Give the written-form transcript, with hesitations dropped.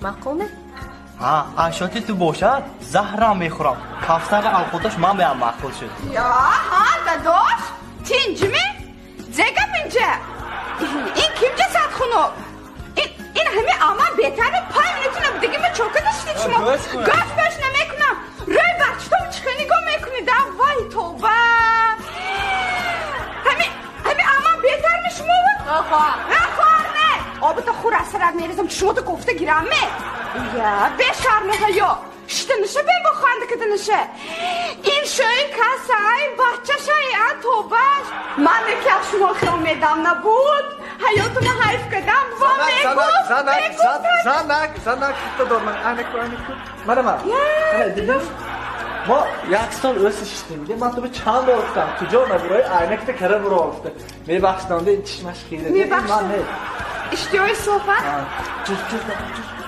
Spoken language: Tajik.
Маъқул ме? Ҳа, ашоти ту бошад, заҳрам мехӯрам. Кавсар алхоташ ман беам маъқул шуд. Я, ҳа, дадош, тинҷми? Зе гап инҷа? Ин ким ҷасад хунук? Ин ҳами аман бетарми пай минути набудагӣ ма чока даштед шумо? Гӯш кун. Гӯш пӯш намекунам. Рӯй бачатон чӣ нигоҳ мекунӣ? Да, вай тоба. Ҳами аман бетарми шумо? Охо. Хор не. Обата хур аз сарат мерезам, чишмота кофта гирам ме? Я, бешарму ҳаё. Шита ниша бе бо ханда када ниша. Ин шӯи касай, бача шай, а тобаш. Ман яке аз шумо хел медам набуд. Ҳаётума ҳайф кардам. Ва мегуфт, занак, мегуфт. Занак, занак, хитта дор ман. Айнаку, айнаку. Мана ман. Я, Ана, дидӣ? Мо як сол ӯсиштем. Ман ту чанд бор гуфтам, куҷо набурои, айнакта кара буро гуфта. Мебахшам, чишмаш хира. Мебахшам. Ман не. Иштиҳои софа? Чуз, чуз, чуз.